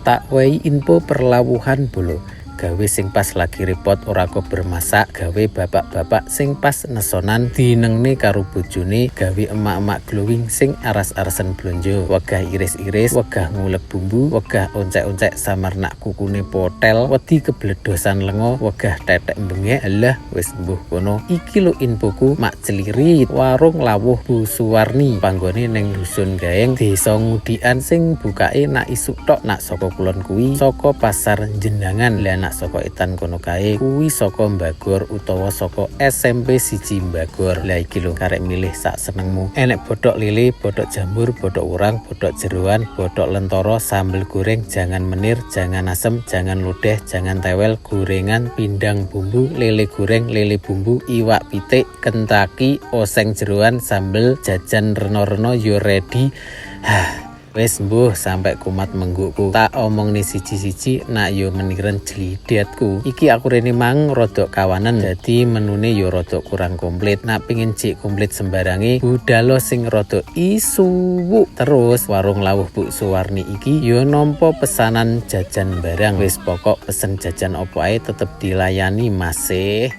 Tak wehi info perlawuhan, bolo. Gawe sing pas lagi repot ora kober masak, gawe bapak-bapak sing pas nesonan dinengne karo bojone, gawe emak-emak glowing sing aras-arasen blonjo, wegah iris-iris, wegah ngulek bumbu, wegah oncek-oncek samar nak kukune potel, wedi kebledosan lengo, wegah tetek bengek. Alah, wis mbuh kono. Iki lho infoku, mak celirit, warung lawuh Bu Suwarni, panggone ning Dusun Gaeng, Desa Ngudian, sing bukake nak isuk tok. Nak saka kulon kuwi saka Pasar Jendangan, lah nak saka etan kono kae kuwi saka Mbagor utawa saka SMP 1 Mbagor. Lah, iki lho, karek milih sak senengmu. Enek botok lele, botok jambur, botok urang, botok jeroan, botok lentoro, sambel goreng, jangan menir, jangan asem, jangan lodeh, jangan tewel, gorengan, pindang bumbu, lele goreng, lele bumbu, iwak pitik, kentaki, oseng jeroan, sambel, jajan reno-reno yo ready. Hah, wis mbuh sampai kumat menggukku. Tak omongne siji-siji, nak yo meniren jlidetku. Iki aku rene mang rodok kawanen, dadi menune yo rodok kurang komplit. Nak pingin cik komplit sembarange, budalo sing rodok isuwuk. Terus warung lawuh Bu Suwarni iki yo nampa pesanan jajan barang. Wis pokok pesen jajan opo ae tetep dilayani masih.